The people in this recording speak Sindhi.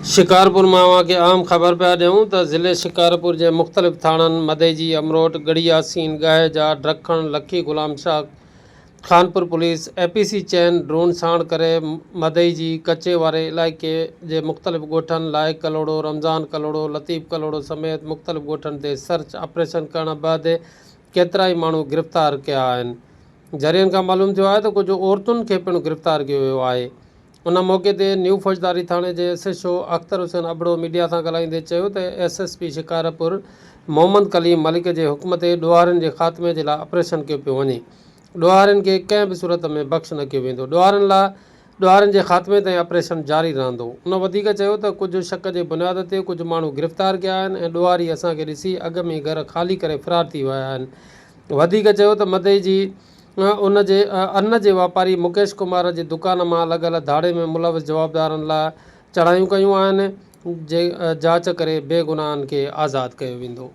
شڪارپور مان اوهان کي اهم خبر پيا ڏيون ته ضلعي شڪارپور جي مختلف ٿاڻن مدئجي، امروٽ، ڳڙهي ياسين، ڳاهيجا، Darkhan, Lakki Ghulam Shah, Khanpur police A P C چئن ڊرون ساڻ ڪري مدئجي ڪچي واري علائقي جي مختلف ڳوٺن لائق ڪلهوڙو، رمضان ڪلهوڙو، لطيف ڪلهوڙو سميت مختلف ڳوٺن تي سرچ آپريشن ڪرڻ بعد ڪيترائي ماڻهو گرفتار ڪيا آهن. ذريعن کان معلوم ٿيو آهي ته ڪجهه عورتن کي پڻ گرفتار ڪيو ويو آهي. ان موقعي تي نيو فوجداري ٿاڻي جي S H O Akhtar Hussain Abro media سان ڳالهائيندي چيو ته S S P Shikarpur Muhammad Kaleem Malik جي حڪم تي ڏوهارين جي خاتمي جي لاء آپريشن ڪيو پيو وڃي، ڏوهارين کي ڪنهن به صورت ۾ بخش نه ڪيو ويندو، ڏوهارين لاء ڏوهارين جي خاتمي تائين آپريشن جاري رهندو. ان وڌيڪ چيو ته ڪجهه شڪ جي بنياد تي ڪجهه ماڻهو گرفتار ڪيا آهن ۽ ڏوهاري اسان کي ڏسي اڳ ۾ گهر خالي ڪري فرار ٿي ويا آهن. وڌيڪ چيو ته مدئي جي ان جي ان جي واپاري مڪيش ڪمار جي دڪان مان لڳل ڌاڙي ۾ ملوث جوابدارن لاء چڙهايون ڪيون آهن، جي جاچ ڪري بيگناهن کي آزاد ڪيو ويندو.